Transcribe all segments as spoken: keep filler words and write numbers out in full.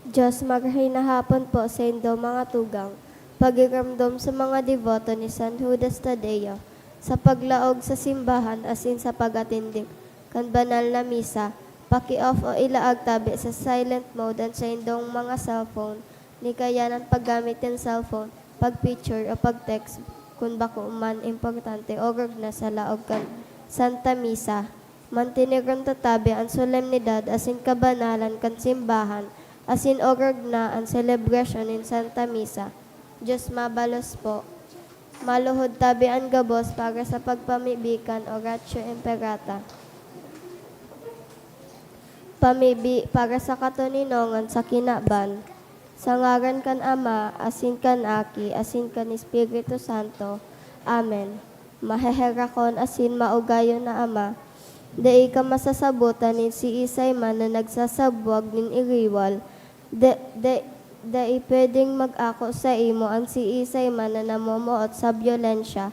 Diyos, magahina hapon po saindo mga tugang. Pagiramdom sa mga deboto ni San Judas Tadeo, sa paglaog sa simbahan asin sa pag-atindi kan banal na misa, paki-off o ilaag tabi sa silent mode an saindong mga cellphone, ni kaya an paggamit kan cellphone, pag-picture o pag-text kun bako man importante o rugna sa laog kan Santa Misa. Mantineron ta tabi an solemnidad asin kabanalan kan simbahan, asin orog na an selebrasyon nin Santa Misa. Diyos mabalos po. Maluhod tabi an gabos para sa pagpamibi kan Oratio Imperata. Pamibi para sa katoninongan sa kinaban. Sa ngaran kan Ama, asin kan Aki, asin kan Espiritu Santo. Amen. Maheherakon asin maugayon na Ama, dai ka masasabotan nin siisay man na nagsasabwag nin iriwal. Da-, da-, dai pwedeng mag-ako saimo an siisay man na namomoot sa byolensya.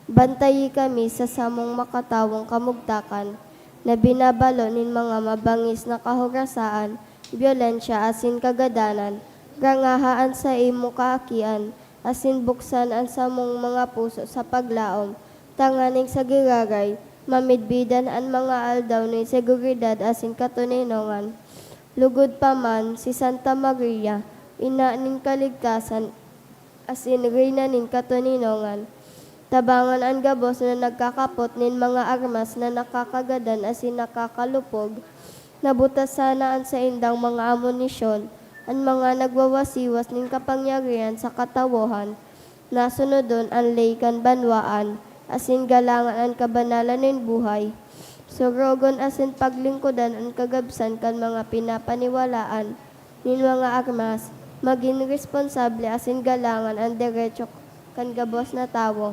Bantayi kami sa samong makatawong kamugtakan na binabalo nin mga mabangis na kahorasaan, byolensya asin kagadanan. Rangaha an saimong kaakian, asin buksan an samong mga puso sa paglaom, tanganing sa giraray, mamidbidan an mga aldaw nin seguridad asin katoninongan. Lugod pa man, si Santa Maria, Ina nin Kaligtasan, asin Reyna nin Katoninongan, tabangan an gabos na nagkakapot nin mga armas na nakakagadan asin nakakalupog. Nabutasan na an saindang mga amunisyon, an mga nagwawasiwas nin kapangyarihan sa katawohan. Nasunodon an ley kan banwaan, asin galangan an kabanalan nin buhay. Surogon asin paglingkodan an kagabsan kan mga pinapaniwalaan nin mga armas, magin responsable asin galangan an derecho kan gabos na tawo,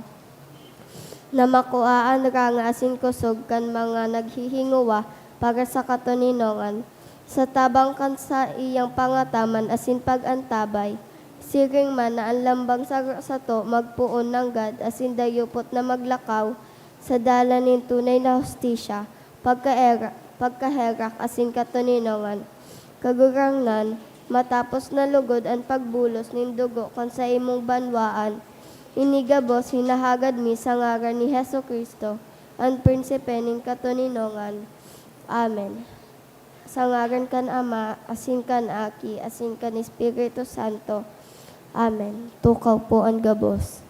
na makua an ranga asin kosog kan mga naghihingowa para sa katoninongan, sa tabang kan saiyang pangataman asin pag-antabay. Siring man na an lambang saro sato magpoon nanggad asin dayupot na maglakaw sa dalan nin tunay na hustisya, pagkaera-, pagkaherak asin katoninongan. Kagurangnan, matapos na lugod an pagbulos nin dugo kan saimong banwaan, ini gabos hinahagad mi sa ngaran ni Jesu-Cristo, an Prinsipe nin katoninongan. Amen. Sa ngaran kan Ama, asin kan Aki, asin kan Espiritu Santo. Amen. Tukaw po an gabos.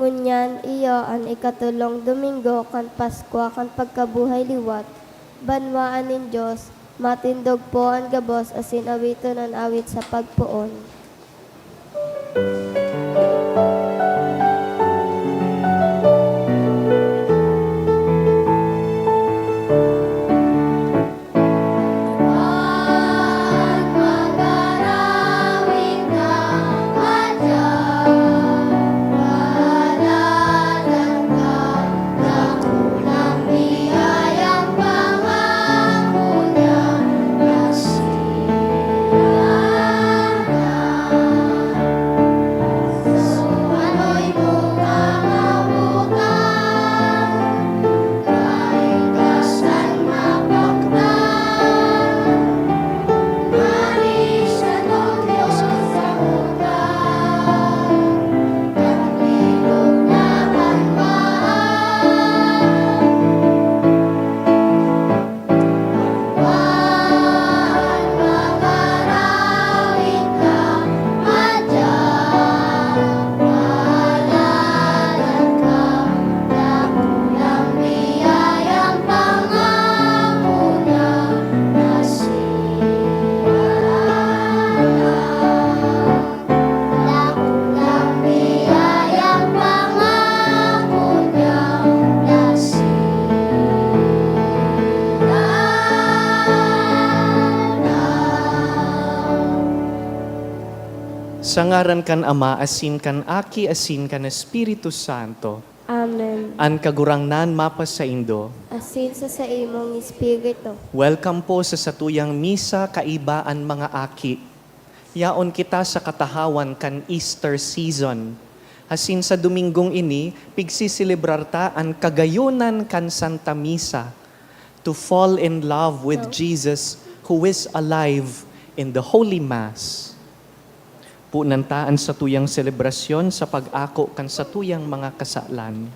Ngunyan iyo an ikatolong Domingo kan Paskwa kan pagkabuhay liwat, banwaan nin Dios, matindog po an gabos asin awiton an awit sa pagpoon. Sa ngaran kan Ama, asin kan Aki, asin kan Espiritu Santo. Amen. An Kagurangnan mapasaindo. Asin sa saimong espiritu. Welcome po sa satuyang misa kaiba an mga aki. Yaon kita sa katahawan kan Easter season. Asin sa Dominggong ini, pigsiselebrar ta an kagayonan kan Santa Misa, to fall in love with Jesus who is alive in the Holy Mass. Punan ta an satuyang selebrasyon sa pag-ako kan satuyang mga kasalan.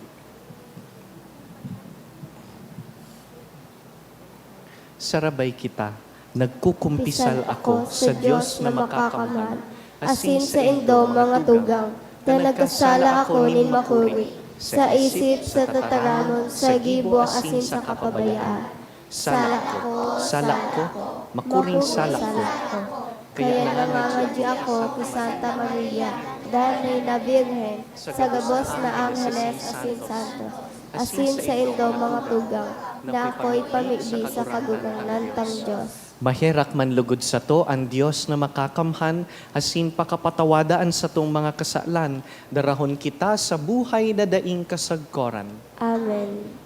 Sarabay kita. Nagkukumpisal ako sa Dios na makakamhan, asin saindo, mga tugang, ta nagkasala ako nin makuri, sa isip, sa tataramon, sa gibo, asin sa kapabayaan. Sala ko, sala ko, makuring sala ko. Kaya nangangadyi ako ki Santa Maria, danay na Birhen, sa gabos na angheles asin santo, asin saindo, mga tugang, na akoy pamibi sa Kagurangnan tang Dios. Maherak man lugod sato an Dios na makakamhan, asin pakapatawada an satong mga kasalan, darahon kita sa buhay na daing kasagkoran. Amen.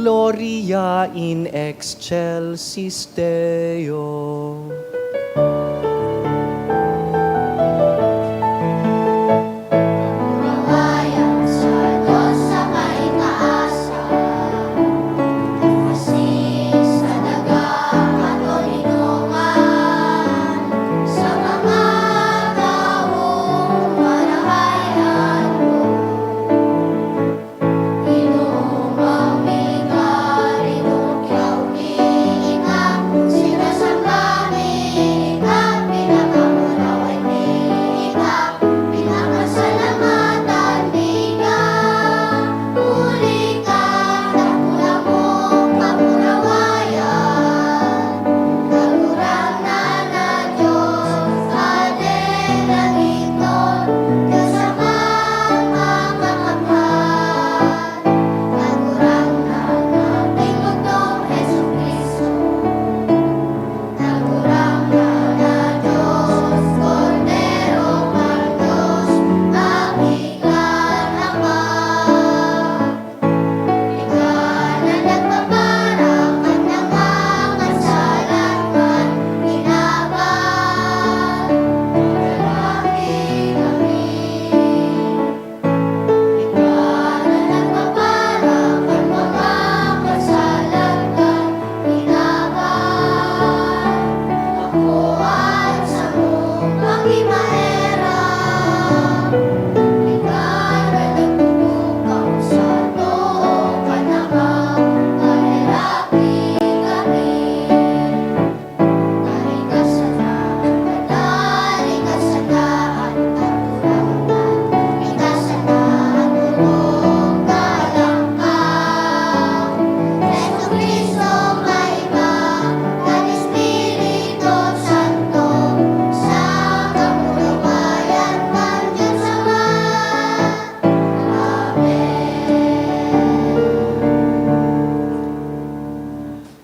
Gloria in excelsis Deo. Kurawayan sa Dios sa kaitaasan, asin sa daga katoninongan, sa mga tawong marahay an Ginoo, maong mi ka, rinong kyaw mi ka, sinasamba mi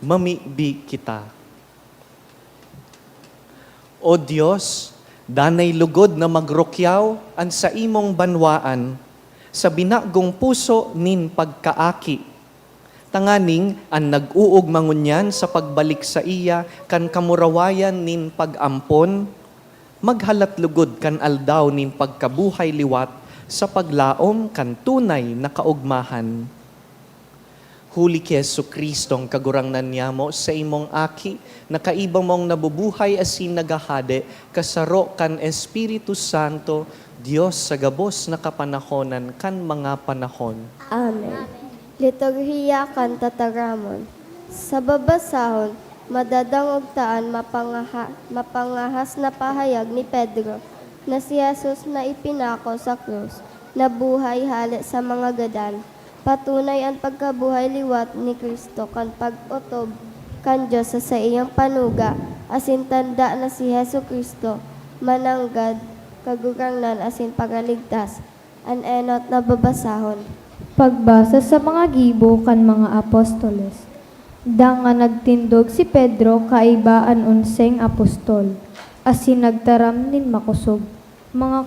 Mamibi kita. O Dios, danay lugod na magrukyaw an saimong banwaan sa binagong puso nin pagkaaki, tanganing an nag-oogma ngunyan sa pagbalik saiya kan kamurawayan nin pag-ampon, maghalat lugod kan aldaw nin pagkabuhay liwat sa paglaom kan tunay na kaogmahan. Huli ki Jesu-Cristong Kagurangnan niyamo, saimong Aki, na kaiba mong nabubuhay asin naghahade, kasaro kan Espiritu Santo, Dios sa gabos na kapanahonan kan mga panahon. Amen. Liturhiya kan Tataramon. Sa babasahon, madadangog ta an mapangaha-, mapangahas na pahayag ni Pedro na si Jesus na ipinako sa krus, nabuhay hale sa mga gadan. Patunay an pagkabuhay liwat ni Cristo kan pag-otob kan Dios sa saiyang panuga, asin tanda na si Jesu-Cristo mananggad, Kagurangnan asin Paraligtas. An enot na babasahon. Pagbasa sa mga gibo kan mga apostoles. Dangan nagtindog si Pedro kaiba an onseng apostol, asin nagtaram nin makosog, Mga,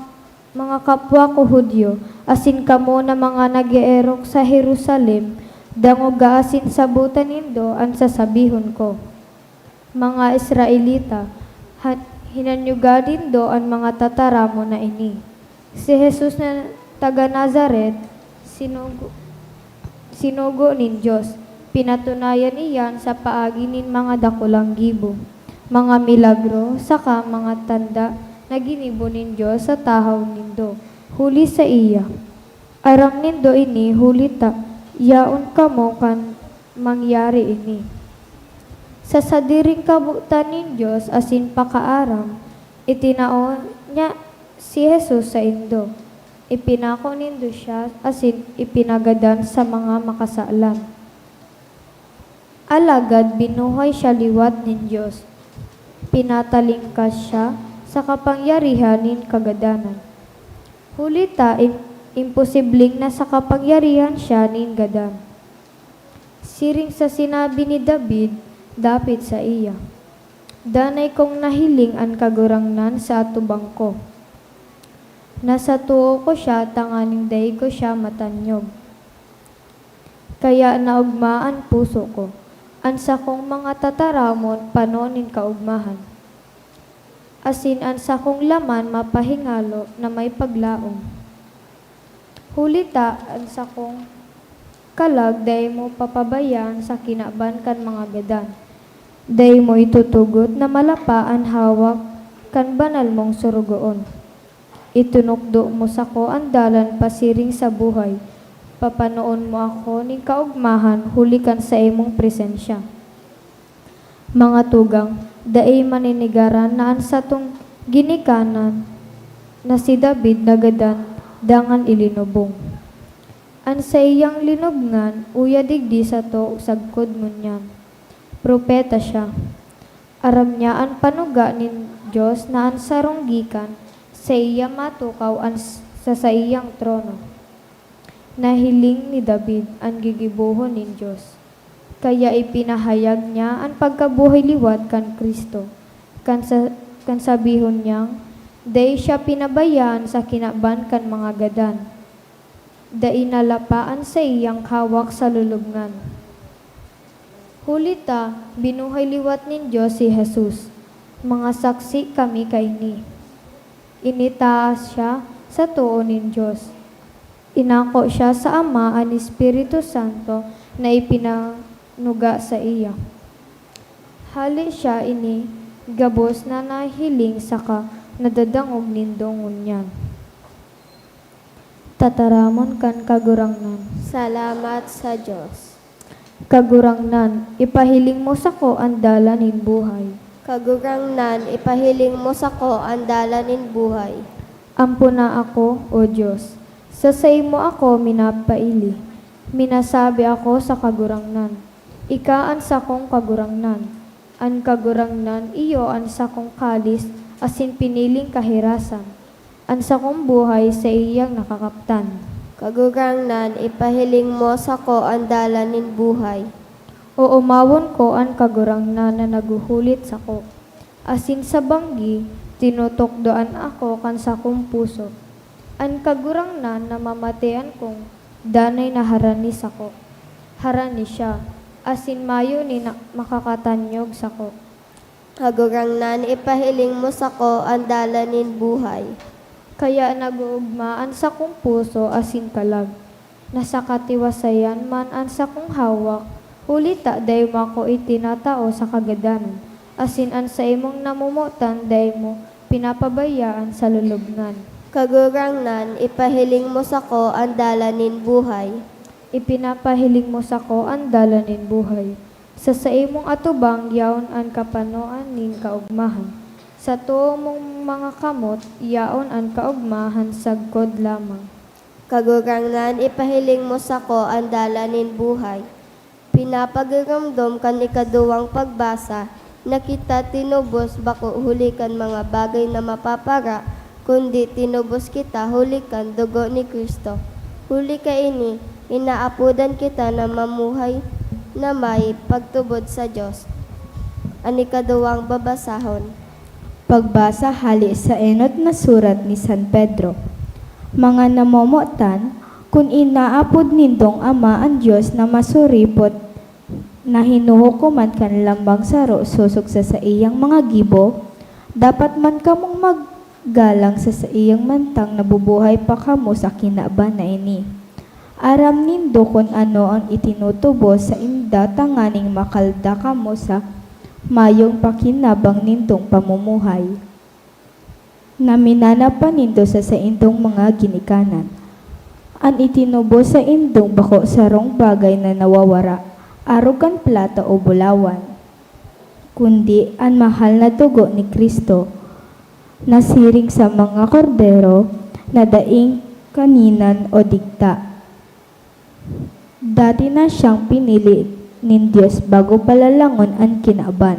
mga kapwa ko Judio, asin kamo na mga nag-eerok sa Jerusalem, dangoga asin sabota nindo an sasabihon ko. Mga Israelita, ha-, hinanyoga nindo an mga tataramon na ini. Si Jesus na taga Nazaret, sinugo, sinugo nin Dios. Pinatunayan iyan sa paagi nin mga dakulang gibo, mga milagro, saka mga tanda na ginibo nin Dios sa tahaw nindo, huli saiya. Aram nindo ini, huli ta yaon kamo kan mangyari ini. Sa sadiring kabotan nin Dios asin pakaaram, itinao niya si Jesus saindo. Ipinako nindo siya asin ipinagadan sa mga makasalan. Alagad binuhay siya liwat nin Dios. Pinatalingkas siya sa kapangyarihan nin kagadanan. Huli ta im-, imposibleng nasa kapangyarihan siya nin gadan. Siring sa sinabi ni David dapit saiya, "Danay kong nahiling an Kagurangnan sa atubang ko. Nasatuo ko siya tanganing dai ko siya matanyog. Kaya naogma an puso ko. An sakong mga tataramon pano nin kaogmahan, asin an sakong laman mapahingalo na may paglaom. Huli ta an sakong kalag dai mo papabayaan sa kinaban kan mga gadan. Dai mo itutugot na malapa an hawak kan banal mong sorogoon. Itinukdo mo sako an dalan pasiring sa buhay. Papanoon mo ako nin kaogmahan huli kan saimong presensya." Mga tugang, dai maninigaran na an satong ginikanan na si David nagadan dangan ilinubong. An saiyang linubngan uya digdi sato sagkod ngunyan. Propeta siya. Aram niya an panuga nin Dios na an sarong gikan saiya matukaw an s-, sa saiyang trono na hiling ni David an gigibohon nin Dios. Kaya ipinahayag niya an pagkabuhay liwat kan Cristo, kan sa-, kan sabihon niyang dai siya pinabayaan sa kinaban kan mga gadan. Dai nalapa an saiyang hawak sa lulubngan. Huli ta, binuhay liwat nin Dios si Jesus. Mga saksi kami kaini. Initaas siya sa too nin Dios. Inako siya sa Ama an Espiritu Santo na ipinanuga saiya. Hale siya ini gabos na nahiling saka nadadangog nindo ngunyan. Tataramon kan Kagurangnan. Salamat sa Dios. Kagurangnan, ipahiling mo sako an dalan nin buhay. Kagurangnan, ipahiling mo sako an dalan nin buhay. Ampona ako, O Dios, sa saimo ako minapaili. Minasabi ako sa Kagurangnan, "Ika an sakong Kagurangnan." An Kagurangnan iyo an sakong kalis asin piniling kahirasan. An sakong buhay saiyang nakakaptan. Kagurangnan, ipahiling mo sako an dalan nin buhay. Oomawon ko an Kagurangnan na naghuhulit sako, asin sa banggi tinutukdoan ako kan sakong puso. An Kagurangnan na mamatean kong danay na harani sako. Harani siya, asin mayo nin makakatanyog sako. Kagurangnan, ipahiling mo sako an dalan nin buhay. Kaya nag-oogma an sakong puso asin kalag. Nasa katiwasayan man an sakong hawak, huli ta dai mo ako itinatao sa kagadanan, asin an saimong namomotan dai mo pinapabayaan sa lulubngan. Kagurangnan, ipahiling mo sako an dalan nin buhay. Ipinapahiling mo sako an dalan nin buhay. Sa saimong atubang yaon an kapanoan nin kaogmahan. Sa too mong mga kamot yaon an kaogmahan sagkod lamang. Kagurangnan, ipahiling mo sako an dalan nin buhay. Pinapagiromdom kan ikaduwang pagbasa na kita tinubos bako huli kan mga bagay na mapapara, kundi tinubos kita huli kan dugo ni Cristo. Huli kaini, inaapodan kita na mamuhay na may pagtubod sa Dios. An ikaduwang babasahon. Pagbasa hale sa enot na surat ni San Pedro. Mga namomotan, kun inaapod nindong Ama an Dios na masuripot, na hinuhukoman kan lambang saro sosog sa saiyang mga gibo, dapat man kamong maggalang sa saiyang mantang nabubuhay pa kamo sa kinaban na ini. Aram nindo kun ano an itinutubos sainda tanganing makalda kamo sa mayong pakinabang nindong pamumuhay, na minanapan nindo sa saindong mga ginikanan. An itinubos saindong bako sarong bagay na nawawara, arog kan plata o bulawan, kundi an mahal na dugo ni Cristo, na siring sa mga kordero na daing kaninan o digta. Dati na siyang pinili nin Dios bago pa lalangon an kinaban.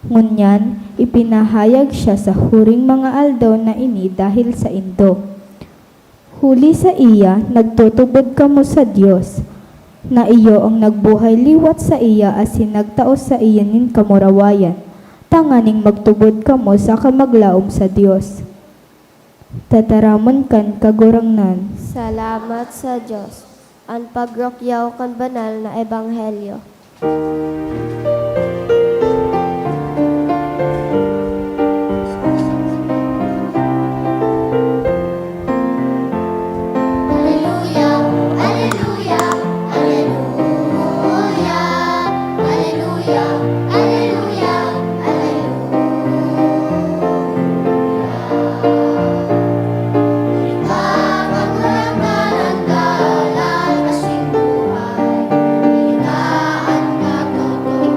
Ngunyan, ipinahayag siya sa huring mga aldaw na ini dahil saindo. Huli saiya, nagtutubod kamo sa Dios, na iyo an nagbuhay liwat saiya asin nagtao saiya nin kamurawayan, tanganing magtubod kamo saka maglaom sa Dios. Tataramon kan Kagurangnan. Salamat sa Dios. An pagrukyaw kan banal na ebanghelyo. Aleluya, aleluya, aleluya, aleluya, aleluya, aleluya. Ika, Kagurangnan, an dalan asin buhay. Ika an katotohanan.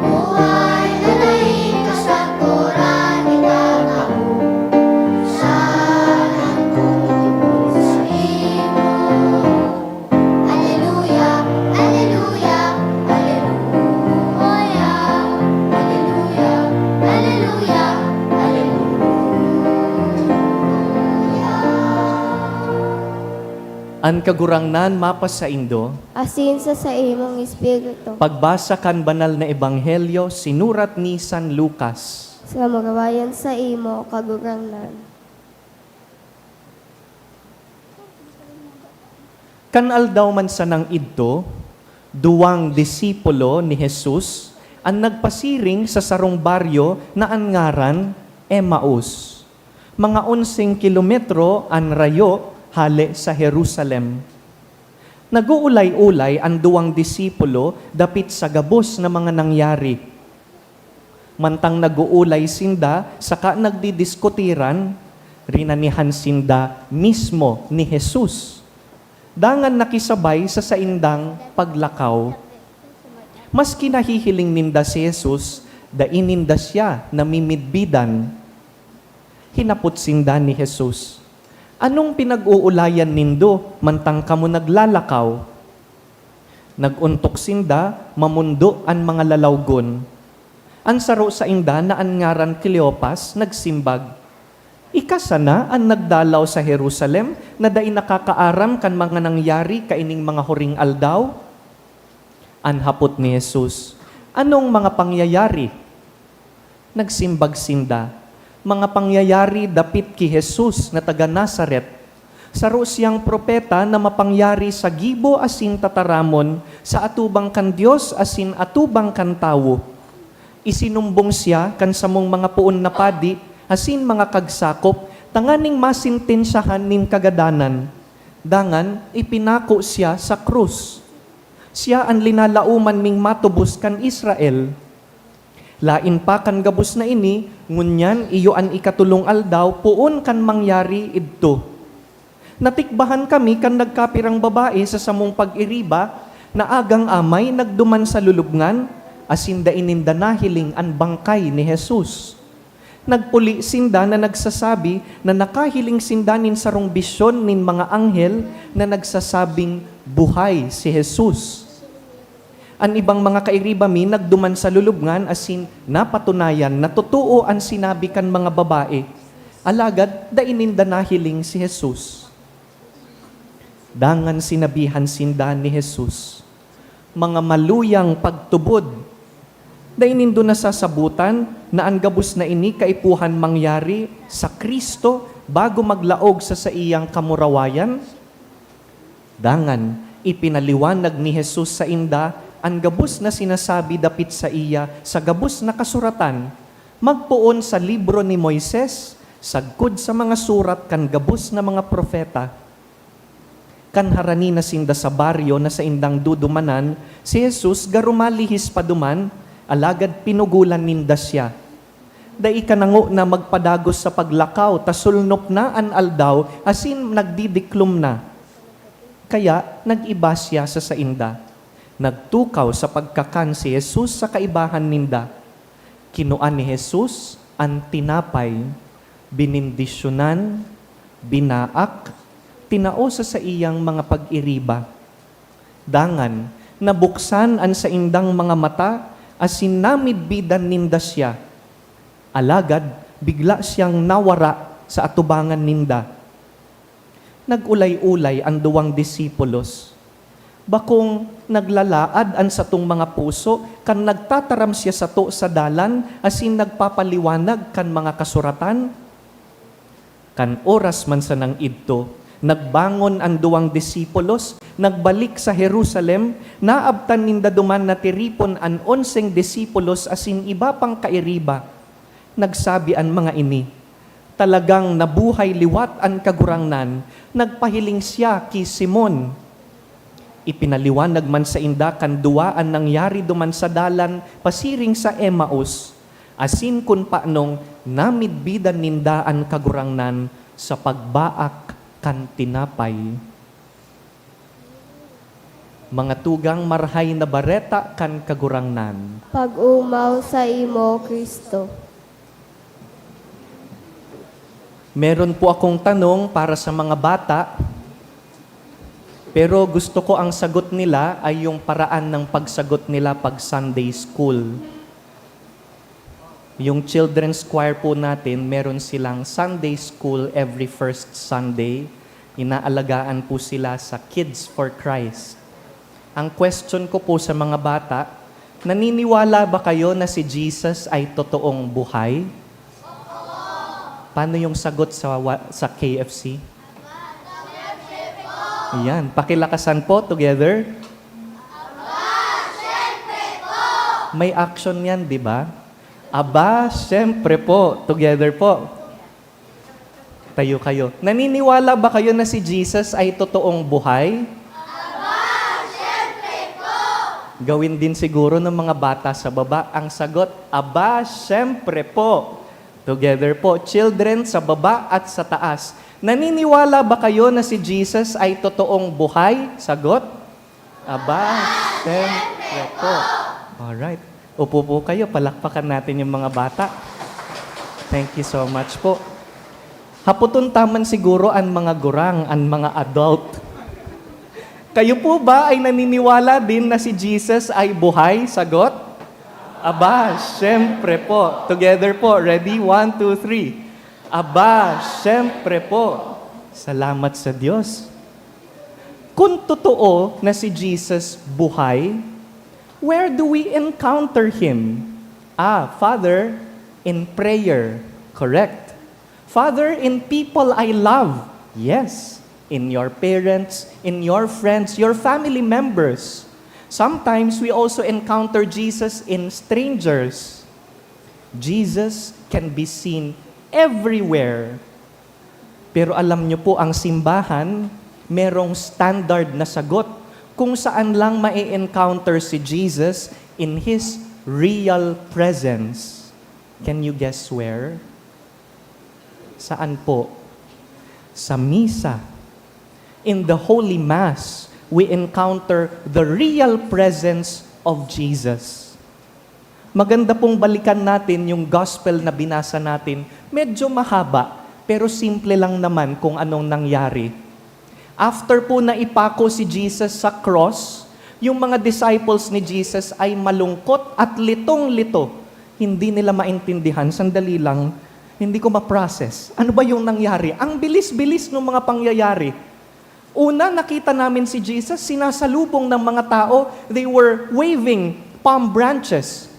Buhay na daing kasagkoran, ika kamo sa nagtutubod saimo. Aleluya, aleluya, aleluya. Aleluya, aleluya, aleluya. An Kagurangnan mapasaindo. Asin sa saimong espiritu. Pagbasa kan Banal na Ebanghelyo sinurat ni San Lucas. Kamurawayan saimo, Kagurangnan. Kan aldaw man sanang idto, duwang disipulo ni Jesus an nagpasiring sa sarong baryo na an ngaran Emaus, mga onseng kilometro an rayo hale sa Jerusalem. Nag-oolay-olay an duwang disipulo dapit sa gabos na mga nangyari. Mantang nag-oolay sinda saka nagdidiskutiran, rinanihan sinda mismo ni Jesus, dangan nakisabay sa saindang paglakaw. Maski nahihiling ninda si Jesus, dai ninda siya namimidbidan. Hinapot sinda ni Jesus, "Anong pinag-oolayan nindo mantang kamo naglalakaw?" Nag-ontok sinda mamondo an mga lalawgon. An saro sainda na an ngaran Cleopas nagsimbag, "Ika sana an nagdalaw sa Jerusalem na dai nakakaaram kan mga nangyari kaining mga huring aldaw?" An hapot ni Jesus, "Anong mga pangyayari?" Nagsimbag sinda, "Mga pangyayari dapit ki Jesus na taga Nazaret. Saro siyang propeta na mapangyari sa gibo asin tataramon sa atubang kan Dios asin atubang kan tawo. Isinumbong siya kan samong mga poon na padi asin mga kagsakop tanganing masentensyahan nin kagadanan. Dangan ipinako siya sa krus. Siya an linalaoman ming matubos kan Israel. Laen pa kan gabos na ini, ngunyan iyo an ikatolong aldaw poon kan mangyari idto." Natikbahan kami kan nagkapirang babae sa samong pag-iriba na agang amay nagduman sa lulubngan, asin dai ninda nahiling an bangkay ni Jesus. Nagpuli sinda na nagsasabi na nakahiling sinda nin sarong bisyon nin mga anghel na nagsasabing buhay si Jesus. An ibang mga kairiba mi nagduman sa lulubngan asin napatunayan na totoo an sinabi kan mga babae, alagad dai ninda nahiling si Jesus. Dangan sinabihan sinda ni Jesus, "Mga maluyang pagtubod! Dai nindo nasasabotan na an gabos na ini kaipuhan mangyari sa Cristo bago maglaog sa saiyang kamurawayan?" Dangan, ipinaliwanag ni Jesus sainda an gabos na sinasabi dapit saiya sa gabos na kasuratan, magpoon sa libro ni Moises, sagkod sa mga surat kan gabos na mga propeta. Kan harani na sinda sa baryo na saindang dudumanan, si Jesus garo malihis pa duman, alagad pinugolan ninda siya. Dai ka nango na magpadagos sa paglakaw ta solnop na an aldaw asin nagdidiklom na. Kaya nag-iba siya sa sainda. Nagtukaw sa pagkakan si Jesus sa kaibahan ninda. Kinua ni Jesus an tinapay, binindisyonan, binaak, tinao sa saiyang mga pag-iriba. Dangan, nabuksan an saindang mga mata asin namidbidan ninda siya. Alagad, bigla siyang nawara sa atubangan ninda. Nag-ulay-ulay an duwang disipulos. Bakong naglalaad an satong mga puso kan nagtataram siya sato sa dalan asin nagpapaliwanag kan mga kasuratan? Kan oras man sanang idto, nagbangon an duwang disipulos, nagbalik sa Jerusalem, naabtan ninda duman na tiripon an onseng disipulos asin iba pang kairiba. Nagsabi an mga ini, "Talagang nabuhay liwat an Kagurangnan, nagpahiling siya ki Simon." Ipinaliwanag man sainda kan duwa an nangyari duman sa dalan pasiring sa Emaus, asin kun paanong namidbidan ninda an Kagurangnan sa pagbaak kan tinapay. Mga tugang, Marahay na Bareta kan Kagurangnan. Pag-omaw saimo, Cristo. Meron po akong tanong para sa mga bata, pero gusto ko ang sagot nila ay yung paraan ng pagsagot nila pag Sunday school. Yung children's choir po natin, meron silang Sunday school every first Sunday. Inaalagaan po sila sa Kids for Christ. Ang question ko po sa mga bata, naniniwala ba kayo na si Jesus ay totoong buhay? Paano yung sagot sa wa-, sa K F C? Ayan, pakilakasan po, together. May action yan, di ba? Aba, syempre po. Together po. Tayo kayo. Naniniwala ba kayo na si Jesus ay totoong buhay? Aba, syempre po! Gawin din siguro ng mga bata sa baba ang sagot, "Aba, syempre po!" Together po, children sa baba at sa taas. Naniniwala ba kayo na si Jesus ay totoong buhay? Sagot? Aba, siyempre po. Alright. Upo po kayo, palakpakan natin yung mga bata. Thank you so much po. Haputon ta man siguro an mga gurang, an mga adult. Kayo po ba ay naniniwala din na si Jesus ay buhay? Sagot? Aba, siyempre po. Together po. Ready? One, two, three. Aba, siyempre po. Salamat sa Diyos. Kung totoo na si Jesus buhay, where do we encounter Him? Ah, Father, in prayer. Correct. Father, in people I love. Yes. In your parents, in your friends, your family members. Sometimes we also encounter Jesus in strangers. Jesus can be seen everywhere. Pero alam niyo po, ang simbahan, merong standard na sagot kung saan lang ma-encounter si Jesus in His real presence. Can you guess where? Saan po? Sa misa. In the Holy Mass, we encounter the real presence of Jesus. Maganda pong balikan natin yung gospel na binasa natin. Medyo mahaba, pero simple lang naman kung anong nangyari. After po na ipako si Jesus sa cross, yung mga disciples ni Jesus ay malungkot at litong-lito. Hindi nila maintindihan. Sandali lang, hindi ko ma-process. Ano ba yung nangyari? Ang bilis-bilis ng mga pangyayari. Una, nakita namin si Jesus, sinasalubong ng mga tao, they were waving palm branches.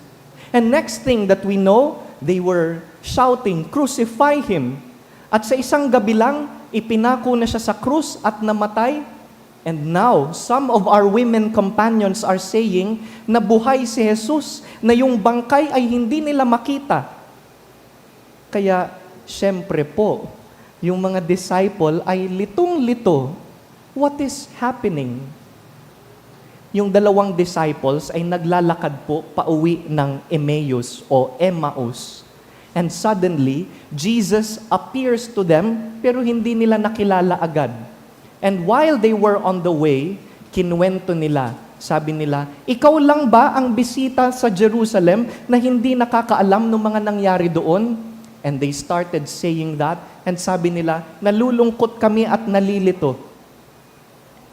And next thing that we know, they were shouting, "Crucify Him!" At sa isang gabi lang, ipinako na siya sa krus at namatay. And now, some of our women companions are saying na buhay si Jesus, na yung bangkay ay hindi nila makita. Kaya, siyempre po, yung mga disciple ay litong-lito. What is happening? Yung dalawang disciples ay naglalakad po pauwi ng Emmaus o Emmaus. And suddenly, Jesus appears to them, pero hindi nila nakilala agad. And while they were on the way, kinuwento nila. Sabi nila, "Ikaw lang ba ang bisita sa Jerusalem na hindi nakakaalam ng mga nangyari doon?" And they started saying that. And sabi nila, "Nalulungkot kami at nalilito."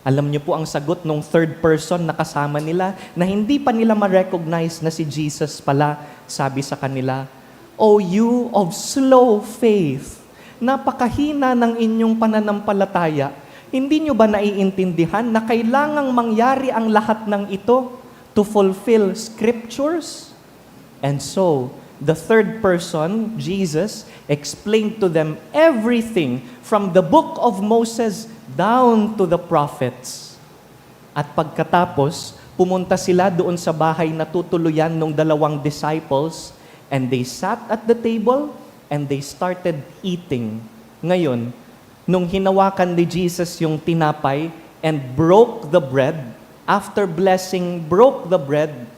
Alam niyo po ang sagot nung third person na kasama nila, na hindi pa nila ma-recognize na si Jesus pala. Sabi sa kanila, "O you of slow faith, napakahina ng inyong pananampalataya. Hindi niyo ba naiintindihan na kailangang mangyari ang lahat ng ito to fulfill scriptures?" And so, the third person, Jesus, explained to them everything from the book of Moses down to the prophets. At pagkatapos, pumunta sila doon sa bahay na tutuluyan ng dalawang disciples, and they sat at the table and they started eating. Ngayon, nung hinawakan ni Jesus yung tinapay and broke the bread, after blessing, broke the bread,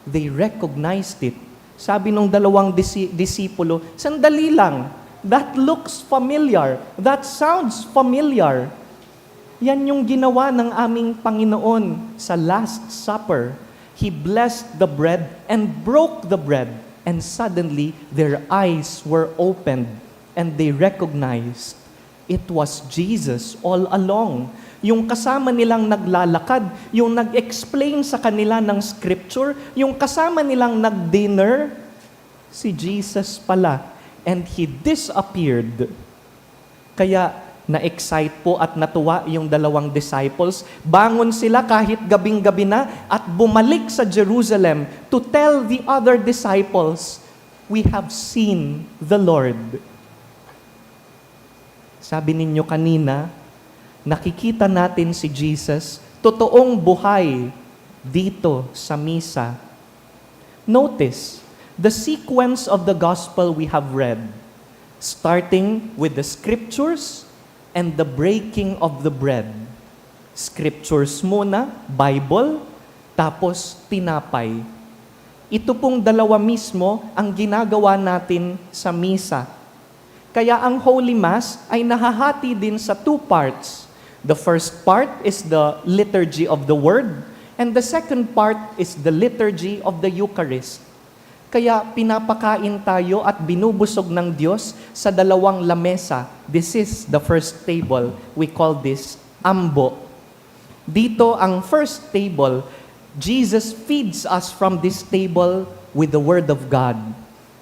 they recognized it. Sabi nung dalawang disi-, disipulo, "Sandali lang, that looks familiar, that sounds familiar." Yan yung ginawa ng aming Panginoon sa Last Supper. He blessed the bread and broke the bread, and suddenly their eyes were opened and they recognized it was Jesus all along. Yung kasama nilang naglalakad, yung nag-explain sa kanila ng scripture, yung kasama nilang nag-dinner, si Jesus pala. And he disappeared. Kaya na-excite po at natuwa yung dalawang disciples. Bangon sila kahit gabing-gabi na at bumalik sa Jerusalem to tell the other disciples, "We have seen the Lord." Sabi ninyo kanina, nakikita natin si Jesus, totoong buhay, dito sa misa. Notice, the sequence of the gospel we have read, starting with the scriptures and the breaking of the bread. Scriptures muna, Bible, tapos tinapay. Ito pong dalawa mismo ang ginagawa natin sa misa. Kaya ang Holy Mass ay nahahati din sa two parts. The first part is the liturgy of the Word, and the second part is the liturgy of the Eucharist. Kaya pinapakain tayo at binubusog ng Diyos sa dalawang lamesa. This is the first table. We call this ambo. Dito ang first table, Jesus feeds us from this table with the Word of God.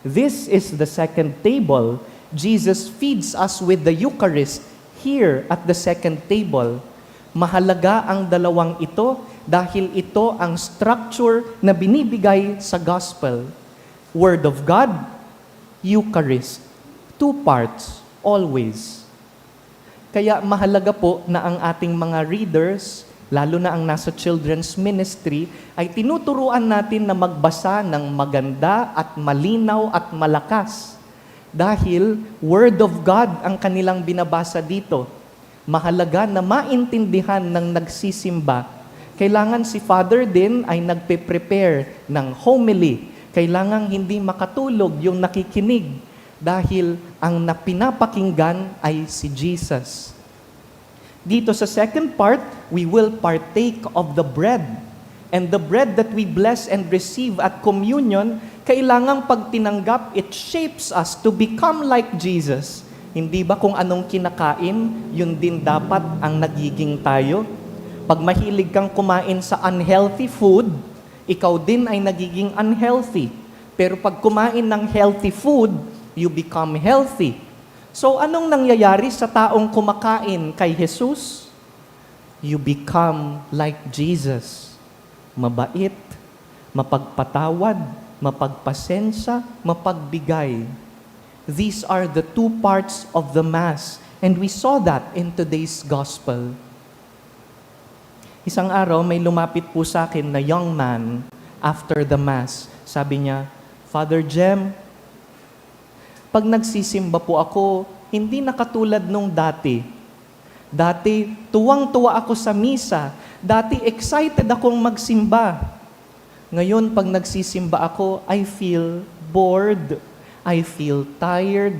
This is the second table, Jesus feeds us with the Eucharist here at the second table. Mahalaga ang dalawang ito dahil ito ang structure na binibigay sa gospel. Word of God, Eucharist. Two parts, always. Kaya mahalaga po na ang ating mga readers, lalo na ang nasa children's ministry, ay tinuturuan natin na magbasa ng maganda at malinaw at malakas. Dahil Word of God ang kanilang binabasa dito. Mahalaga na maintindihan ng nagsisimba. Kailangan si Father din ay nagpe-prepare ng homily. Kailangang hindi makatulog yung nakikinig dahil ang na-, pinapakinggan ay si Jesus. Dito sa second part, we will partake of the bread. And the bread that we bless and receive at communion, kailangang pag tinanggap, it shapes us to become like Jesus. Hindi ba kung anong kinakain, yun din dapat ang nagiging tayo? Pag mahilig kang kumain sa unhealthy food, ikaw din ay nagiging unhealthy. Pero pag kumain ng healthy food, you become healthy. So, anong nangyayari sa taong kumakain kay Jesus? You become like Jesus. Mabait, mapagpatawad, mapagpasensya, mapagbigay. These are the two parts of the Mass, and we saw that in today's Gospel. Isang araw, may lumapit po sa akin na young man after the Mass. Sabi niya, "Father Jem, pag nagsisimba po ako, hindi na katulad nung dati. Dati, tuwang-tuwa ako sa misa. Dati, excited akong magsimba. Ngayon, pag nagsisimba ako, I feel bored. I feel tired.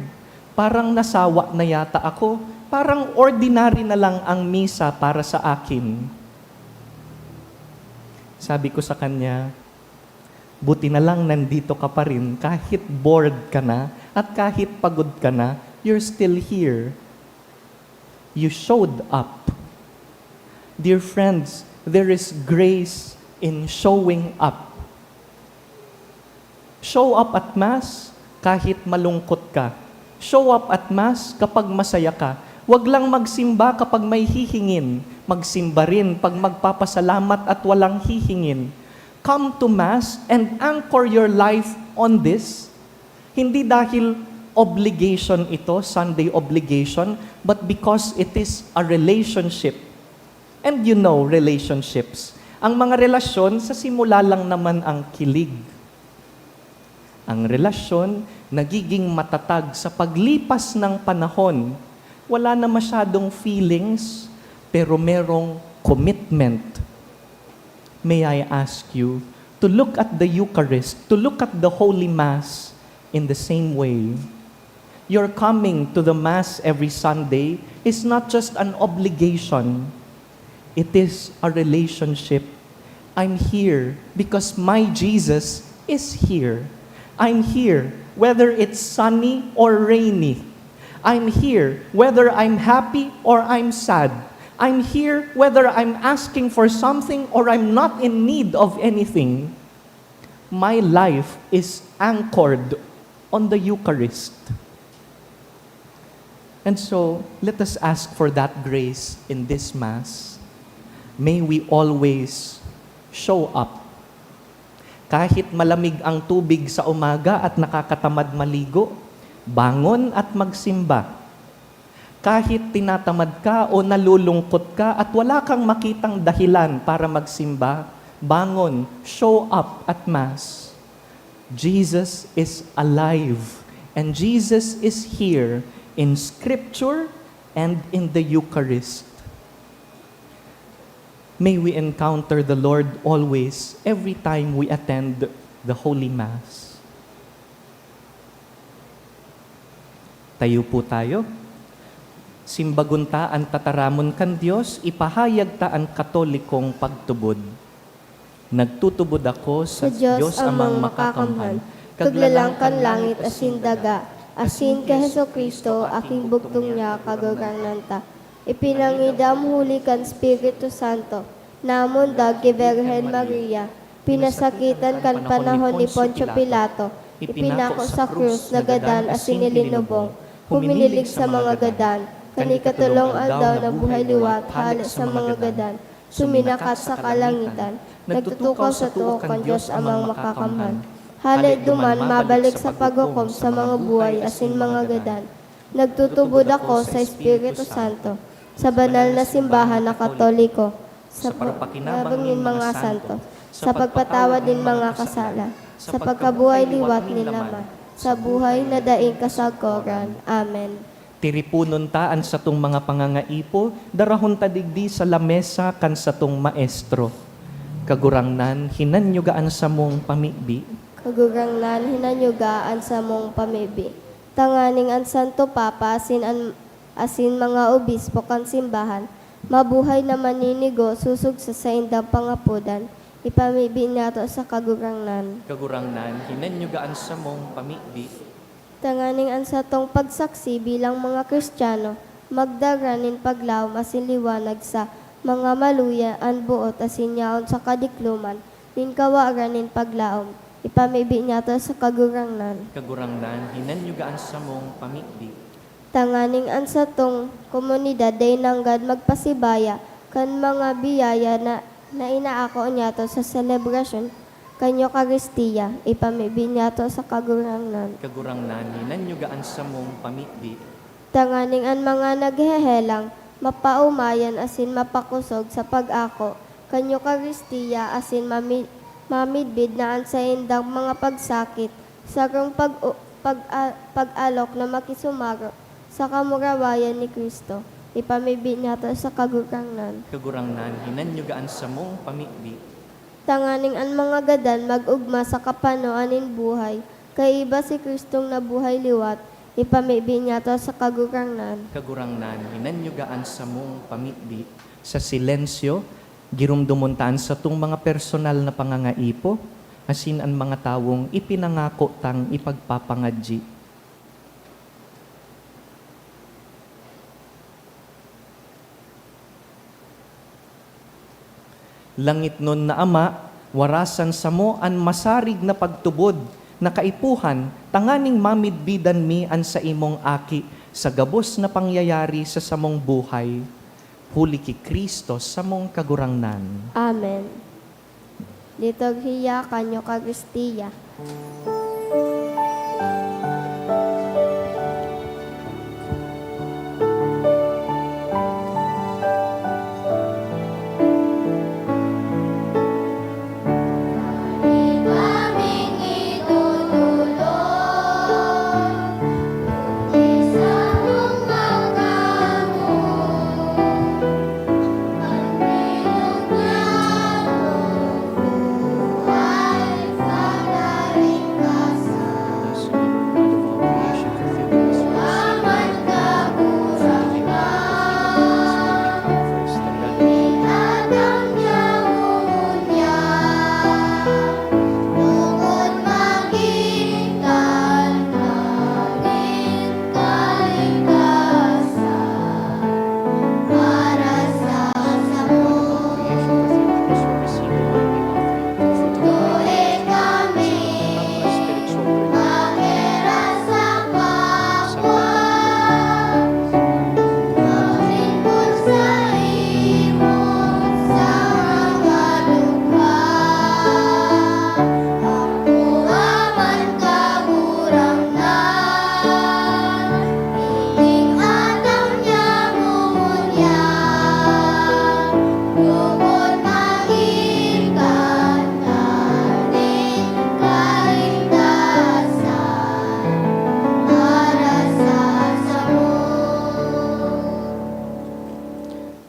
Parang nasawa na yata ako. Parang ordinary na lang ang misa para sa akin." Sabi ko sa kanya, "Buti na lang nandito ka pa rin, kahit bored ka na at kahit pagod ka na, you're still here. You showed up." Dear friends, there is grace in showing up. Show up at Mass kahit malungkot ka. Show up at Mass kapag masaya ka. Wag lang magsimba kapag may hihingin. Magsimba rin pag magpapasalamat at walang hihingin. Come to Mass and anchor your life on this. Hindi dahil obligation ito, Sunday obligation, but because it is a relationship. And you know, relationships. Ang mga relasyon, sa simula lang naman ang kilig. Ang relasyon, nagiging matatag sa paglipas ng panahon. Wala na masyadong feelings, pero merong commitment. May I ask you to look at the Eucharist, to look at the Holy Mass in the same way? Your coming to the Mass every Sunday is not just an obligation. It is a relationship. I'm here because my Jesus is here. I'm here whether it's sunny or rainy. I'm here whether I'm happy or I'm sad. I'm here whether I'm asking for something or I'm not in need of anything. My life is anchored on the Eucharist. And so, let us ask for that grace in this Mass. May we always show up. Kahit malamig ang tubig sa umaga at nakakatamad maligo, bangon at magsimba. Kahit tinatamad ka o nalulungkot ka at wala kang makitang dahilan para magsimba, bangon, show up at Mass. Jesus is alive, and Jesus is here in Scripture and in the Eucharist. May we encounter the Lord always, every time we attend the Holy Mass. Tayo po tayo. Simbagon ta an tataramon kan Dios, ipahayag ta an Katolikong pagtubod. Nagtutubod ako sa Diyos Amang Makakamhan, Kaglalang kan langit asin daga, asin ki Jesu-Cristo, aking bugtong niya, Kagurangnan ta. Ipinangidam huli kan Espiritu Santo, namundag ki Birhen Maria, pinasakitan kan panahon ni Poncio Pilato, ipinako sa krus, nagadan asin ilinubong. Huminilig sa mga gadan. Kan ikatolong aldaw na buhay liwat hale sa mga gadan, suminakat sa kalangitan. Nagtutukaw sa too kan Dios Amang Makakamhan. Hale duman mabalik sa paghukom sa mga buhay asin mga gadan. Nagtutubod ako sa Espiritu Santo, sa banal na simbahan na Katoliko, sa parapakinabang nin mga santo, sa pagpatawad nin mga kasala, sa pagkabuhay liwat nin laman, sa buhay na daing kasagkoran. Amen. Tiriponon ta an satong mga pangangaipo, darahon ta digdi sa lamesa kan satong Maestro. Kagurangnan, hinanyuga an samong pamibi. Kagurangnan, hinanyuga an samong pamibi. Tanganing an Santo Papa asin an, asin mga obispo kan simbahan, mabuhay na maninigo sosog sa saindang pangapodan, ipamibi niyato sa Kagurangnan. Kagurangnan, hinanyuga an samong pamibi. Tanganing an satong pagsaksi bilang mga Kristiyano magdara nin paglaom asin liwanag sa mga maluya an boot asin yaon sa kadikloman nin kawaran nin paglaom, ipamibi niyato sa Kagurangnan. Kagurangnan, hinanyuga an samong pamibi. Tanganing an satong komunidad dai nanggad magpasibaya kan mga biyaya na, na inaako niyato sa selebrasyon kan Eukaristia, ipamibi niyato sa Kagurangnan. Kagurangnan, hinanyuga an samong pamibi. Tanganing an mga naghehelang mapaomayan asin mapakosog sa pag-ako kan Eukaristia asin mami-, mamidbid na an saindang mga pagsakit, sarong pag-, pag-, pag-alok na makisumaro sa kamurawayan ni Cristo, ipamibi niyato sa Kagurangnan. Kagurangnan, hinanyuga an samong pamibi. Tanganing an mga gadan mag-ogma sa kapanoan nin buhay, kaiba si Cristong nabuhay liwat, ipamibi niyato sa Kagurangnan. Kagurangnan, hinanyuga an samong pamibi. Sa silensyo, giromdomon ta an satong mga personal na pangangaipo, asin an mga tawong ipinangako tang ipagpapangadyi. Langitnon na Ama, warasan samo an masarig na pagtubod na kaipuhan tanganing mamidbidan mi an saimong Aki sa gabos na pangyayari sa samong buhay. Huli ki Cristo, samong Kagurangnan. Amen. Liturhiya kan Eukaristia.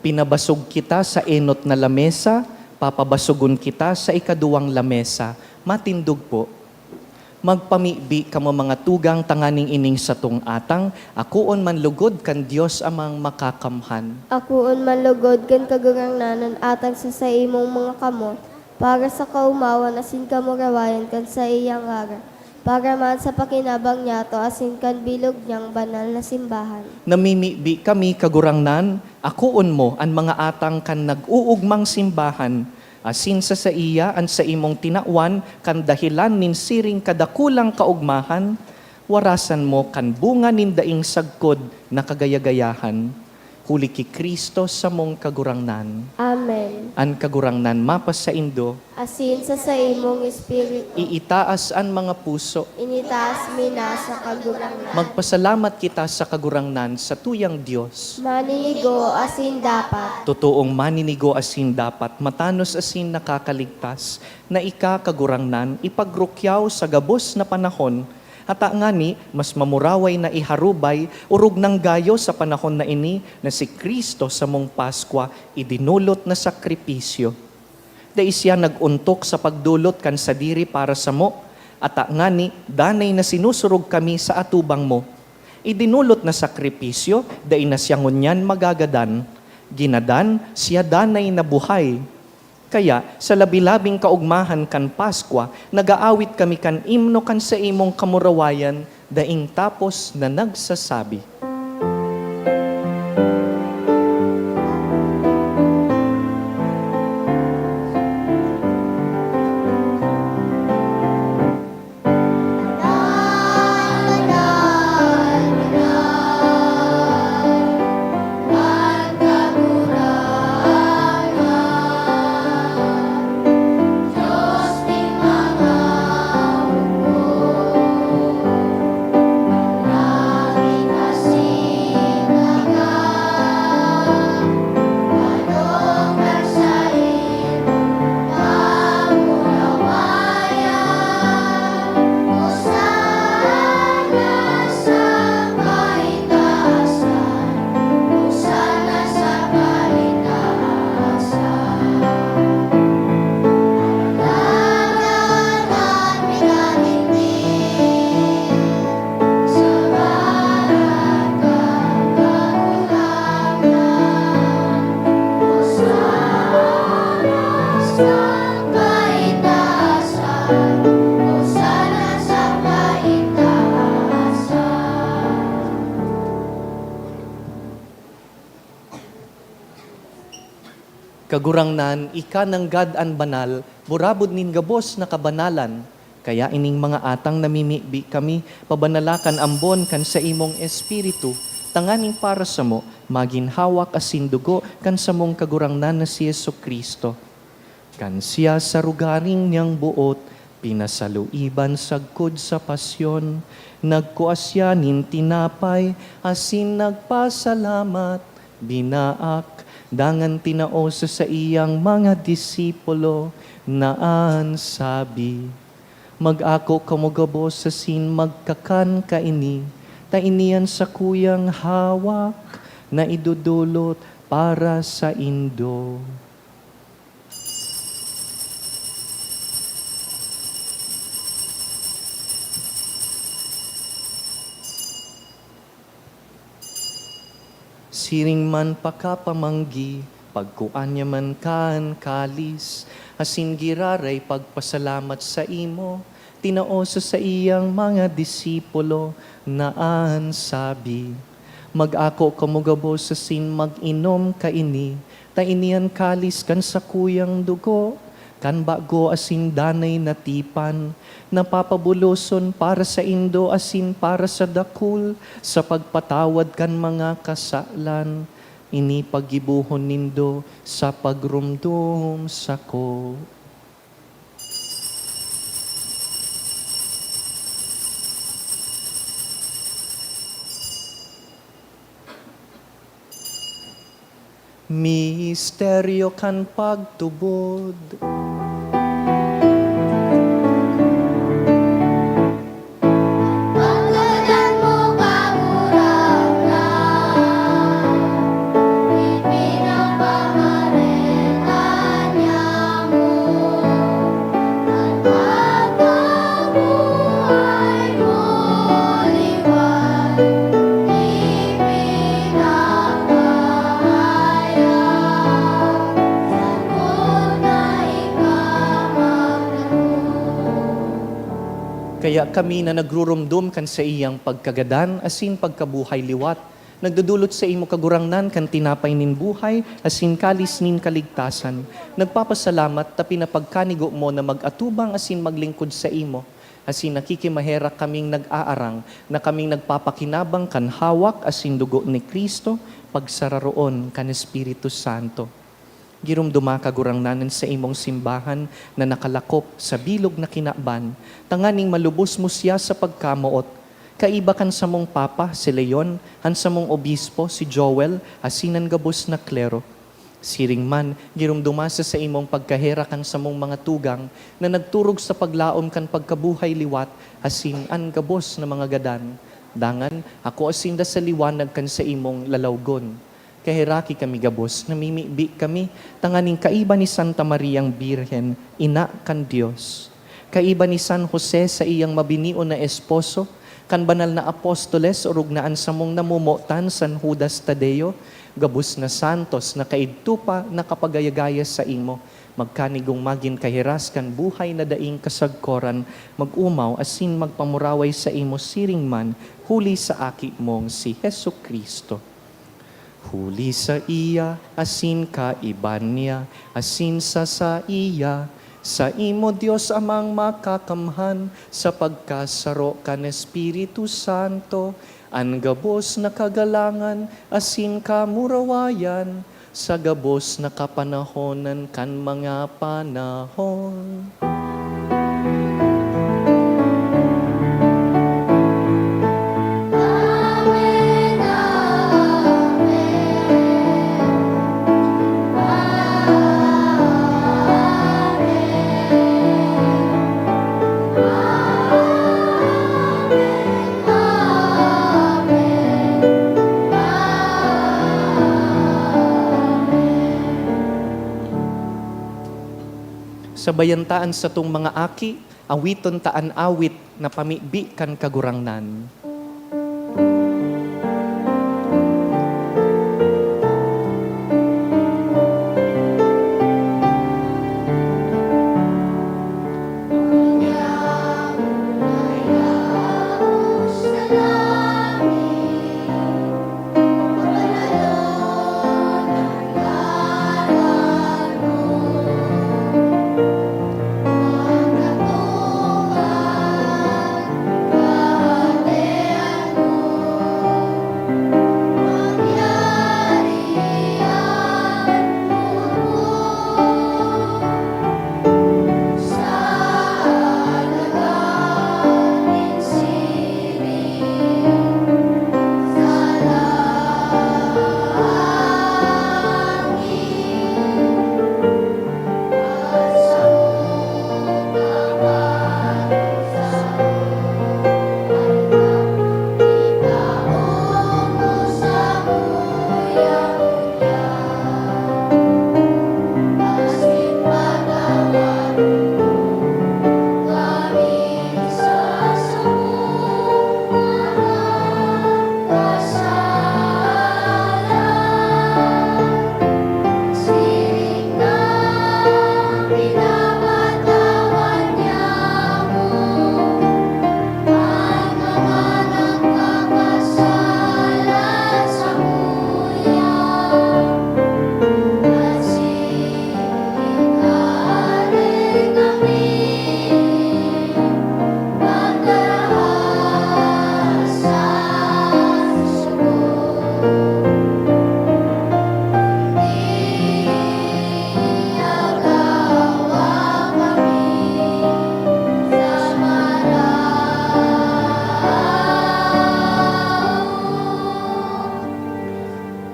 Pinabasog kita sa enot na lamesa, papabasogon kita sa ikaduwang lamesa. Matindog po. Magpamibi kamo, mga tugang, tanganing ining satong atang akoon man lugod kan Dios Amang Makakamhan. Akoon man lugod kan Kagurangnan an atang sa saimong mga kamot, para sa kaomawan asin kamurawayan kan saiyang ngaran, para man sa pakinabang niyato asin kan bilog niyang banal na simbahan. Namimibi kami, Kagurangnan, akoon mo an mga atang kan nag-uugmang simbahan, asin sa saiya an saimong tinawan kan dahelan nin siring kadakulang kaogmahan, Warasan mo kan bunga nin daing sagkod na kagaya-gayahan, huli ki Cristo samong Kagurangnan. Amen. An Kagurangnan mapasaindo. Asin sa saimong espiritu. Iitaas an mga puso. Initaas mi na sa Kagurangnan. Magpasalamat kita sa Kagurangnan, sa tuyang Dios. Maninigo asin dapat. Totoong maninigo asin dapat, matanos asin nakakaligtas, na ika, Kagurangnan, ipagrukyaw sa gabos na panahon, ata ngani mas mamuraway na iharubay, orog nang gayo sa panahon na ini, na si Cristo samong Paskwa idinolot na sakripisyo. Dai siya nag-ontok sa pagdolot kan sadiri para samo, ata ngani danay na sinusurog kami sa atubang mo. Idinolot na sakripisyo, dai na siya ngunyan magagadan. Ginadan, siya danay na buhay. Kaya, sa labi-labing kaogmahan kan Paskwa, nag-aawit kami kan imno kan saimong kamurawayan, daing tapos na nagsasabi. Kagurangnan, ika nanggad an banal, burabod nin gabos na kabanalan. Kaya ining mga atang namimibi kami, pabanala kan ambon kan saimong Espiritu, tanganing para samo, magin hawak asin dugo kan samong Kagurangnan na si Jesu-Cristo. Kan siya sa rogaring niyang boot, pinasaluiban sagkod sa pasyon, nagkua siya nin tinapay asin nagpasalamat, binaak, dangan tinao sa saiyang mga disipulo, na an sabi, "Mag-ako kamo gabos asin magkakan kaini, ta ini an sakuyang hawak na idodolot para saindo." Siring man pakapamanggi, pagkua niya man kan kalis, asin giraray pagpasalamat saimo, tinao sa saiyang mga disipulo, na an sabi, "Mag-ako kamo gabos asin mag-inom kaini, ta ini an kalis kan sakuyang dugo, kan bago asin danay na tipan, na papabuloson para saindo asin para sa dakul sa pagpatawad kan mga kasalan. Ini paggibohon nindo sa pagromdom sako." Misteryo kan pagtubod. Pagkadan mo, Kagurangnan, ipinapamareta niamo an pagkabuhay mo liwat, ipinapahayag, sagkod na ika maglaog. Kaya kami na nagruromdom kan saiyang pagkagadan asin pagkabuhay liwat, nagdodolot saimo, Kagurangnan, kan tinapay nin buhay asin kalis nin kaligtasan. Nagpapasalamat ta pinapagkanigo mo na mag-atubang asin maglingkod saimo. asin nakikimaherak kaming nag-aarang na kaming nagpapakinabang kan hawak asin dugo ni Cristo, pagsararoon kan Espiritu Santo. Giromdoma, Kagurangnan, an saimong simbahan na nakalakop sa bilog na kinaban, tanganing malubos mo siya sa pagkamoot, kaiba kan samong Papa, si Leon, an samong Obispo, si Joel, asin an gabos na klero. Siring man, giromdoma sa saimong pagkaherak an samong mga tugang na nagturog sa paglaom kan pagkabuhay liwat asin an gabos na mga gadan. Dangan, akoa sinda sa liwanag kan saimong lalawgon. Kaheraki kami gabos, namimibi kami, tanganing kaiba ni Santa Mariang Birhen, ina kan Dios, kaiba ni San Jose, saiyang mabinion na esposo, kan banal na apostoles, orog na an samong namomotan, San Judas Tadeo, gabos na santos na kaidto pa nakapagayagaya saimo, magkanigong magin kahiras kan buhay na daing kasagkoran, mag-omaw asin magpamuraway saimo siring man, huli sa Aki mong si Jesu-Cristo. Huli saiya, asin kaiba niya, asin sa saiya, saimo, Dios Amang Makakamhan, sa pagkasaro kan Espiritu Santo, an gabos na kagalangan asin kamurawayan, sa gabos na kapanahonan kan mga panahon. Sabayan ta an satong mga aki, awiton ta an awit na pamibi kan Kagurangnan.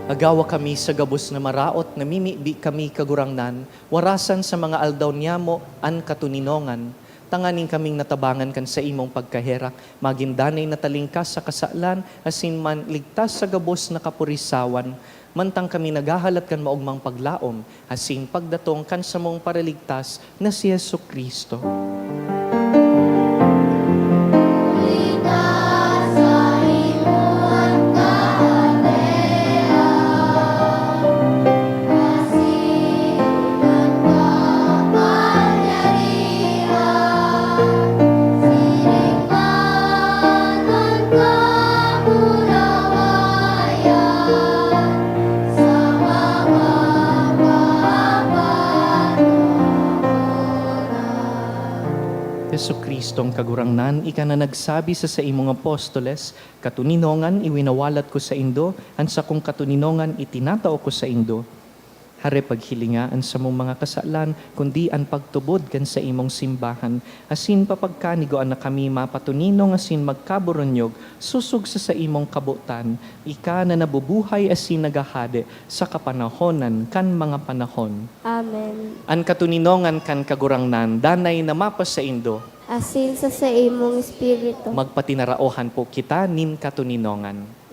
Agawa kami sa gabos na maraot, namimibi kami, Kagurangnan, warasan sa mga aldaw niyamo an katoninongan, tanganing kaming natabangan kan saimong pagkaherak, magin danay na talingkas sa kasalan, asin man ligtas sa gabos na kapurisawan, mantang kami naghahalat kan maogmang paglaom, asin pagdatong kan samong Paraligtas na si Jesu-Cristo. Jesucristong Kagurangnan, ika na nagsabi sa saimong apostoles, "Katoninongan iwinawalat ko saindo, an sakong katoninongan itinatao ko saindo." Hare paghilinga an samong mga kasalan, kundi an pagtubod kan saimong simbahan, asin papagkanigoan na kami mapatoninong asin magkaboronyog sosog sa saimong kabotan, ika na nabubuhay asin naghahade sa kapanahonan kan mga panahon. Amen. An katoninongan kan Kagurangnan danay na mapasaindo. Asin sa saimong espiritu. Magpatinaraohan po kita nin katoninongan.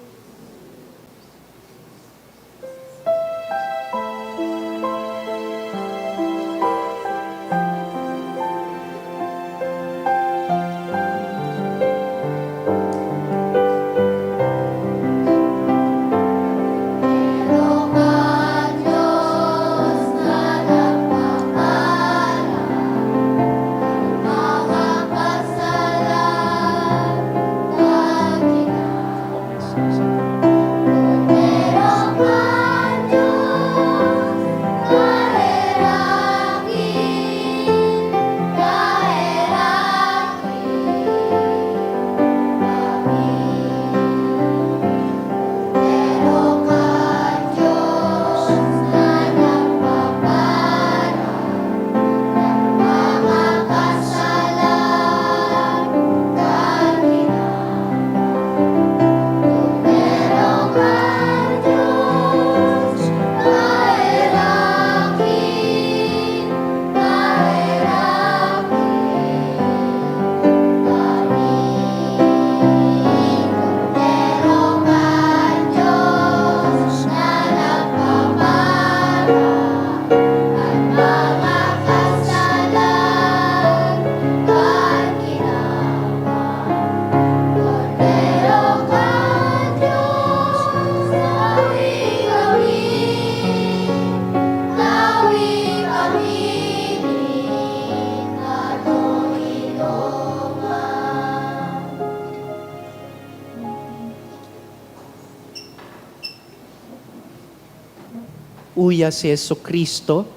Uya si Jesu-Cristo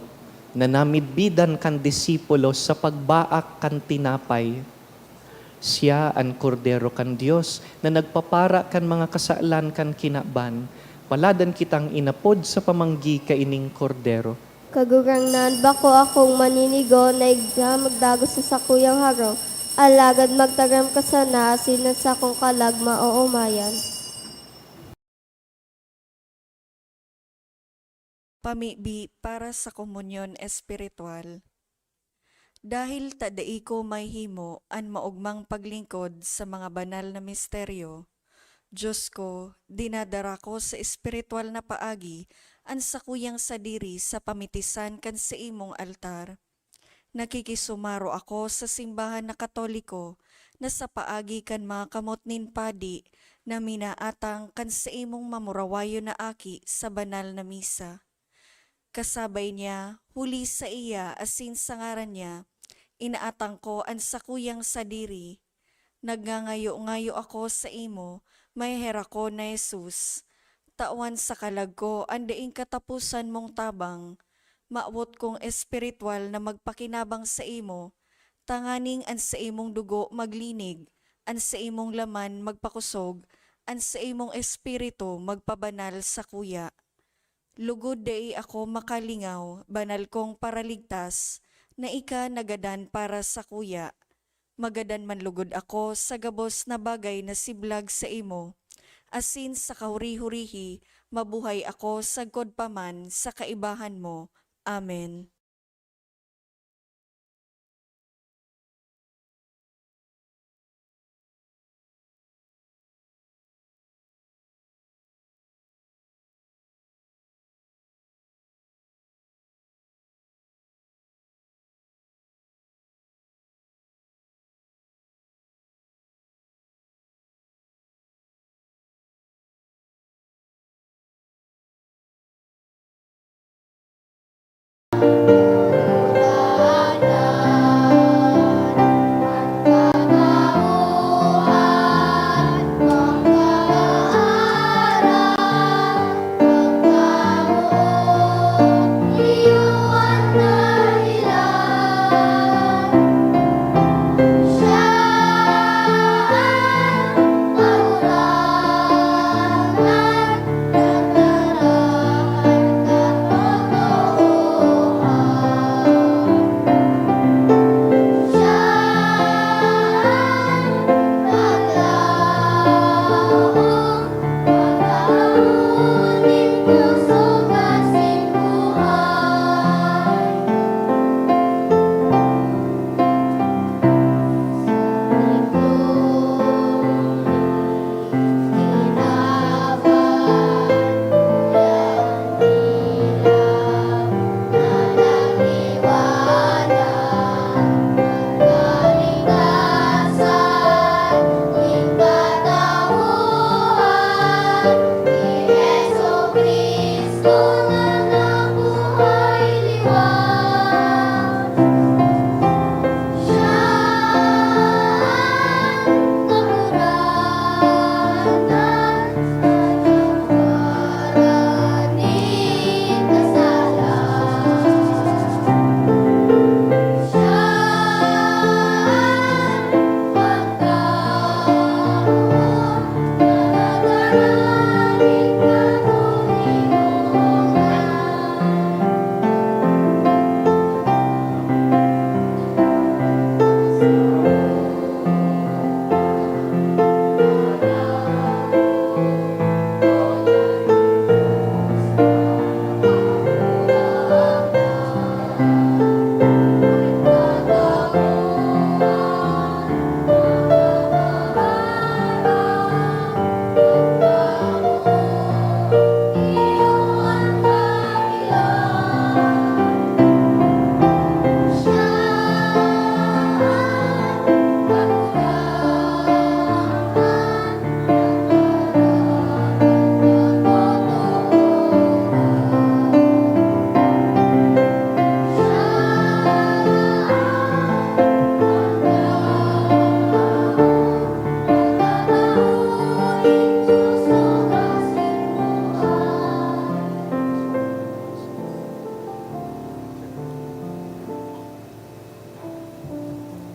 na namidbidan kan disipulo sa pagbaak kan tinapay. Siya an Kordero kan Dios na nagpapara kan mga kasalan kan kinaban. Paladan kitang inapod sa pamanggi kaining Kordero. Kagurangnan, bako akong maninigo na igwa magdagos sa sakuyang harong, alagad magtaram ka sana asin an sakong kalag maoomayan. Pamibi para sa komunyon espiritual. Dahil ta dai ko mahimo an maogmang paglingkod sa mga banal na misteryo, Diyos ko, dinadara ko sa espiritual na paagi an sakuyang sadiri sa pamitisan kan saimong altar. Nakikisumaro ako sa simbahan na Katoliko na sa paagi kan mga kamot nin padi na minaatang kan saimong mamurawayon na aki sa banal na misa. Kasabay niya, huli saiya asin sa ngaran niya, inaatang ko an sakuyang sadiri. Nagngangayo-ngayo ako saimo, maheherak ko na Jesus. Tawan sa kalag ko an daing kataposan mong tabang. Mawot kong espiritual na magpakinabang saimo, tanganing an saimong dugo maglinig, an saimong laman magpakosog, an saimong espiritu magpabanal sakuya. Lugod dai ako makalingaw, banal kong Paraligtas, na ika nagadan para sakuya. Magadan man lugod ako sa gabos na bagay na siblag saimo, asin sa kahuri-hurihi mabuhay ako sagkod pa man sa kaibahan mo. Amen.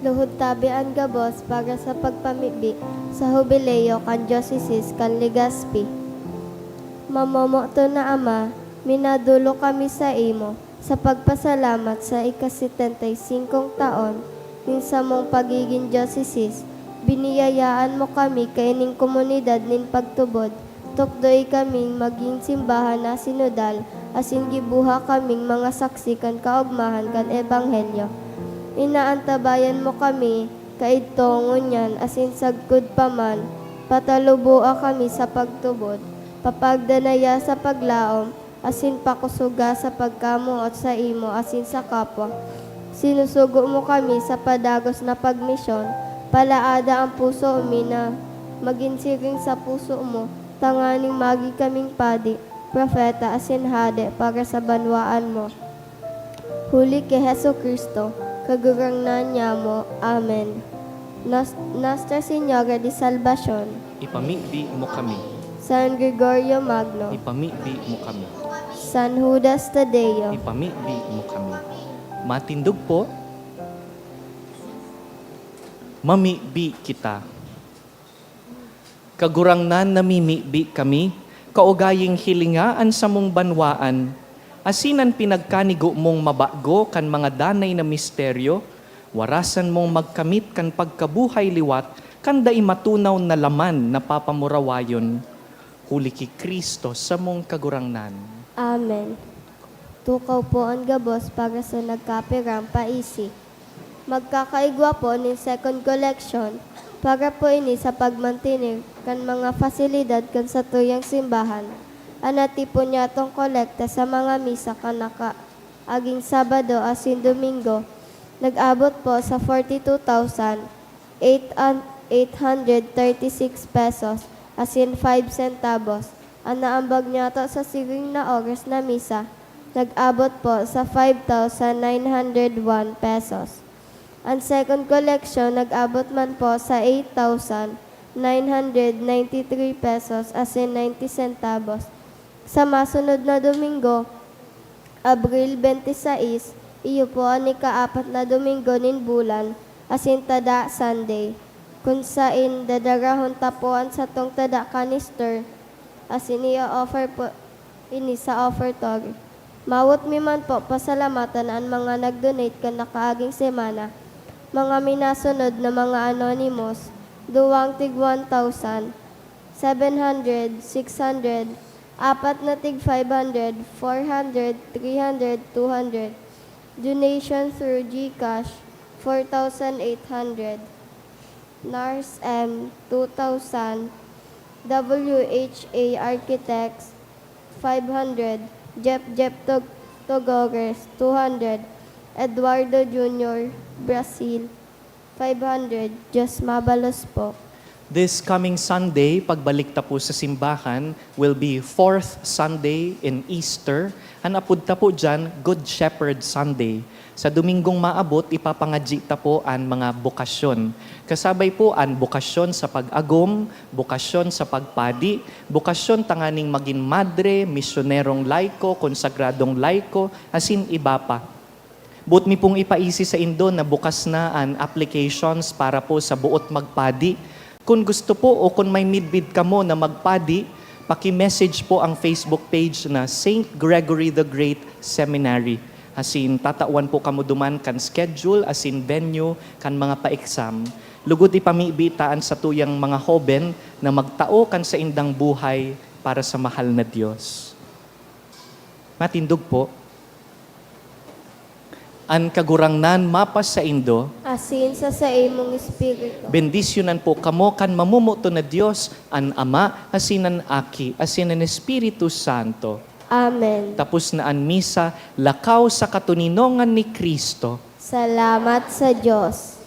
Luhod tabi an gabos para sa pagpamibi sa Hubileo kan Diocesis kan Legazpi. Mamomoton na Ama, minadolok kami saimo sa pagpasalamat sa ika-setenta y singkong taon nin samong pagigin diocesis. Biniyayaan mo kami kaining komunidad nin pagtubod. Tukdoy kaming magin simbahan na sinodal, asin gibuha kaming mga saksi kan kaogmahan kan Ebanghelyo. Inaantabayan mo kami kaidto ngunyan, asin sagkod pa man, pataluboa kami sa pagtubod, papagdanaya sa paglaom, asin pakosoga sa pagkamoot saimo asin sa kapwa. Sinusugo mo kami sa padagos na pagmisyon, palaada an puso mi na magin siring sa puso mo, tanganing magi kaming padi, propeta, asin hade para sa banwaan mo. Huli ki Jesu-Cristo, Kagurangnan nyamo. Amen. Nos-, Nuestra Señora de Salvacion. Ipamibi mo kami. San Gregorio Magno. Ipamibi mo kami. San Judas Tadeo. Ipamibi mo kami. Matindog po. Mamibi kita. Kagurangnan, namimibi kami, kaugaying hilinga an samong banwaan, asin an pinagkanigo mong mabago kan mga danay na misteryo, warasan mong magkamit kan pagkabuhay liwat kan dai matunaw na laman na papamurawayon, huli ki Cristo samong Kagurangnan. Amen. Tukaw po an gabos para sa nagkapirang paisi. Magkakaigwa po nin second collection para po ini sa pagmantener kan mga fasilidad kan satuyang simbahan. An natipon nyatong kolekta sa mga misa kan nakaaging Sabado asin Domingo nag-abot po sa forty-two thousand eight hundred thirty-six pesos asin five centavos. An naambag nyato sa siring na oras na misa nag-abot po sa five thousand nine hundred one pesos. An second collection nag-abot man po sa eight thousand nine hundred ninety-three pesos asin ninety centavos. Sa masunod na Domingo, Abril twenty-six, iyo po an ikaapat na Domingo nin bulan, asin tada Sunday, kun saen dadarahon ta po an satong tada canister, asin i-o-offer po ini sa offertory. Mawot mi man po pasalamatan an mga nag-donate kan nakaaging semana. Mga minasunod na mga anonymous, duwang tig one thousand, seven hundred, six hundred, apat na tig five hundred, four hundred, three hundred, two hundred. Donation through GCash, four thousand eight hundred. Nars M, two thousand. W H A Architects, five hundred. Jeff Jeff Tog-, Togores, two hundred. Eduardo Junior, Brazil, five hundred. Diyos mabalos po. This coming Sunday, pagbalik ta po sa simbahan, will be fourth Sunday in Easter. An apod ta po diyan, Good Shepherd Sunday. Sa Domingong maabot, ipapangadyi ta po an mga bokasyon. Kasabay po an bokasyon sa pag-agom, bokasyon sa pagpadi, bokasyon tanganing magin madre, misyonerong laiko, konsagradong laiko, asin iba pa. Boot mi pong ipaisi saindo na bukas na an applications para po sa boot magpadi. Kun gusto po o kun may midbid kamo na magpadi, paki-message po ang Facebook page na Saint Gregory the Great Seminary. Asin tatawan po kamo duman kan schedule asin venue kan mga pa-exam. Lugod ipamibi ta an satuyang mga hoben na magtao kan saindang buhay para sa mahal na Dios. Matindog po. An Kagurangnan mapasaindo. Asin sa saimong espiritu. Bendisyonan po kamo kan mamomoton na Dios, an Ama, asin an Aki, asin an Espiritu Santo. Amen. Tapos na an misa, lakaw sa katoninongan ni Cristo. Salamat sa Dios.